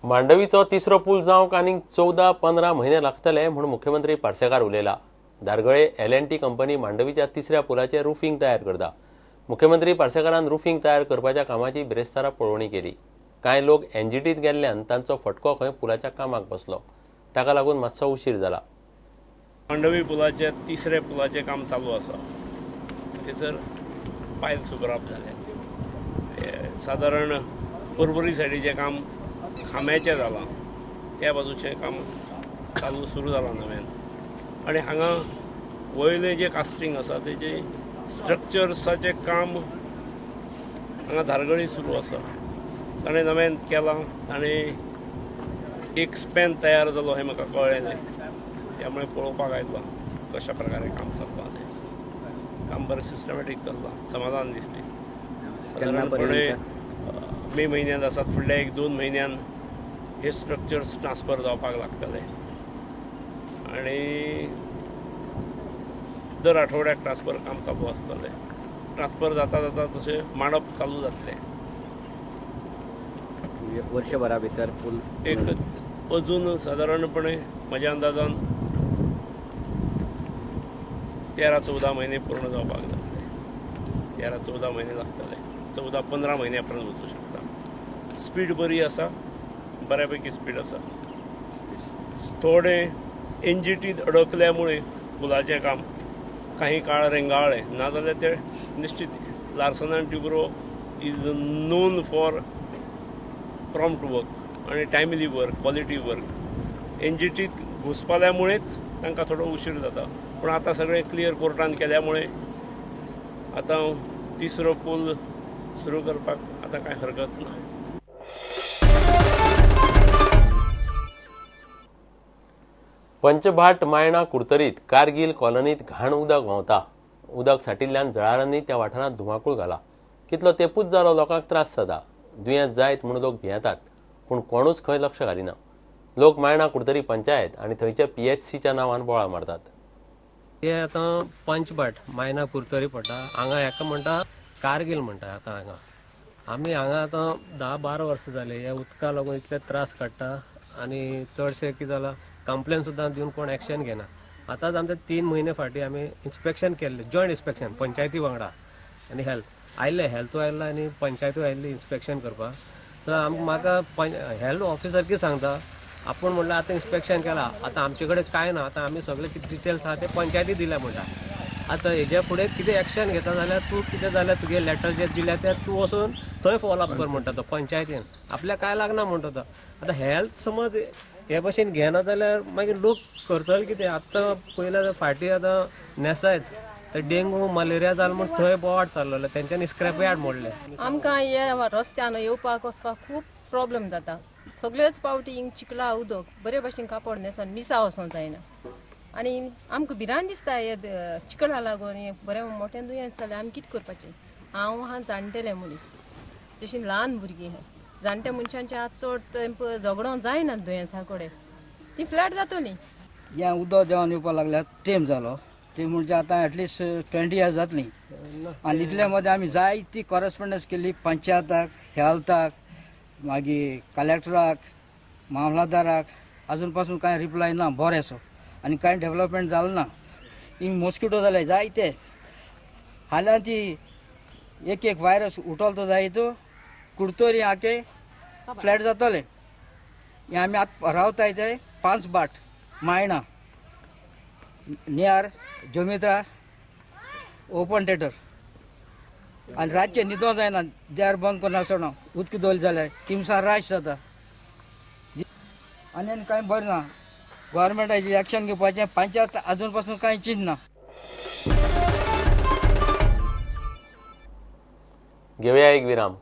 मांडवीचो तिसरो पूल जावंक आनीक 14-15 म्हयने लागतले म्हूण मुख्यमंत्री पार्सेकार उलयला. धारगळे L&T company मांडवीच्या तिसऱ्या पुलाचें रुफींग तयार करता. मुख्यमंत्री पार्सेकारान रुफींग तयार करपाच्या कामाची बिरेस्तारा पळोवणी केली. कांय लोक एनजीटीत गेल्ल्यान तांचो फटको खंय पुलाच्या कामाक बसलो, ताका लागून मातसो उशीर जाला. मांडवी पुलाचे तिसऱ्या पुलाचें काम चालू आसा. थंयसर पायल सुबराप जाले. सादारण पर्वरी सायडीचें काम खांब्याचें जालां, त्या बाजूचें काम चालू सुरू जालां नव्यान. आनी हांगा वयलें जें कास्टिंग आसा तेजें स्ट्रक्चर्साचें काम हांगा धारगळी सुरू आसा. ताणें नव्यान केलां, ताणें एक स्पॅन तयार जालो हें म्हाका कळ्ळें न्हय, त्यामुळे पळोवपाक आयलां कशा प्रकारे काम चल्लां तें. काम बरें सिस्टमॅटीक चल्लां, समाधान दिसलें. सादारणपणे मे म्हयन्यांत आसात, फुडल्या 1-2 म्हयन्यान हे स्ट्रक्चर्स ट्रान्सफर जावपाक लागतले आनी दर आठवड्याक ट्रान्सफर काम चालू आसतलें. ट्रान्सफर जाता जाता तशें मांडप चालू जातलें. वर्षभरा भितर पूल एक अजून सादारणपणे म्हज्या अंदाजान 13-14 म्हयने पूर्ण जावपाक जातले. 13-14 म्हयने लागतले, 14-15 म्हयन्या पर्यंत वचूं शकता. स्पीड बरी आसा, बऱ्यापैकी स्पीड आसा. थोडें एनजीटीत अडकल्यामुळे पुलाचें काम काही काळ रेंगाळ्ळें, नाजाल्यार ते निश्चित Larsen and Toubro is known for prompt work आनी टायमली वर्क, क्वॉलिटी वर्क. एनजीटीत घुसपाल्यामुळेच तांकां थोडो उशीर जाता, पूण आतां सगळें क्लियर कोर्टान केल्यामुळे आतां तिसरो पूल सुरू करपाक आतां कांय हरकत ना. पंचभाट मायणा कुडतरीत कारगील कॉलनीत घाण उदक व्हांवता. उदक साठिल्ल्यान जळारांनी त्या वाठारांत धुमाकूळ घाला. कितलो तेपूच जालो लोकांक त्रास जाता. दुयेंस जायत म्हूण लोक भियेतात, पूण कोणूच खंय लक्ष घालिना. लोक मायणा कुडतरी पंचायत आनी थंयच्या PHCच्या नांवान बोळा मारतात. हे आतां पंचभाट मायणा कुडतरी पडटा. हांगा हेका म्हणटा कारगील म्हणटा. आतां हांगा आमी हांगा आतां 10-12 वर्सां जाले ह्या उदका लागून इतले त्रास काडटा आनी चडशें कितें जालां कंप्लेन सुद्दां दिवन कोण एक्शन घेना. आतांच आमचे 3 म्हयने फाटीं आमी इन्स्पेक्शन केल्लें, जॉयंट इन्स्पेक्शन पंचायती वांगडा आनी हेल्थ आयिल्लें, हेल्थूय आयिल्लो आनी पंचायतूय आयिल्ली इन्स्पेक्शन करपाक. सो आमकां म्हाका हेल्थ ऑफिसर कितें सांगता, आपूण म्हणल्यार आतां इन्स्पेक्शन केलां, आतां आमचे कडेन कांय ना, आतां आमी सगळे कितें डिटेल्स आहा ते पंचायती दिल्या म्हणटा. आतां हेज्या फुडें कितें एक्शन घेता जाल्यार तूं कितें जाल्यार तुगे लेटर जे दिल्या ते तूं वचून थंय फॉलोअप कर म्हणटा तो पंचायतीन, आपल्याक कांय लागना म्हणटा तो. आतां हेल्थ समज हे भशेन घेना जाल्यार मागीर लोक करतले कितें. आतां पयलें फाटीं आतां नेसायच तर डेंगू मलेरिया जालो म्हूण थंय बोवाळ चाललो, तेंच्यांनी स्क्रॅप यार्ड मोडले. आमकां हे रस्त्यान येवपाक वचपाक खूब प्रॉब्लम जाता. सगळेच पावटी हिंग चिखला उदक बरे भशेन कापड न्हेसोन मिसा वचोंक जायना आनी आमकां भिरांत दिसता हे चिखला लागून हे बरें मोठ्यान दुयेंस जालें आमी कितें करपाचें. हांव आहा जाणटेलें मनीस, तशी ल्हान भुरगीं आहा. जाणट्या मनशांचे आतां चड तेंप झगडोंक जायना दुयेंसा कडेन, ती फ्लॅट जातली. हें उदक देंवन येवपाक लागल्यार तेंप जालो, ते म्हणजे आतां एटलिस्ट 20 इयर्स जातली. आनी इतल्या मदें आमी जायती कॉरेस्पोंडन्स केली पंचायताक, हेल्थाक, मागीर कलेक्टराक, मामलादाराक, अजून पासून कांय रिप्लाय ना बरेंसो आनी कांय डेवलपमेंट जालें ना. ही मॉस्किटो जाले जायते, हाल्यां ती एक एक वायरस उठोल तो जायतो कुडतरी आके फ्लॅट जातले. हे आमी आतां रावताय ते 5 बाट मायणा नियर जोमित्रा ओपन थेटर. आनी रातचें न्हिदों जायना, दार बंद करून आसना, उदक दवरलें जाल्यार तिमसार राश जाता आनी आनी कांय बरें ना. गव्हर्मेंटाचें एक्शन घेवपाचें, पंचायत अजून पासून कांय चिंतना. घेवया एक विराम.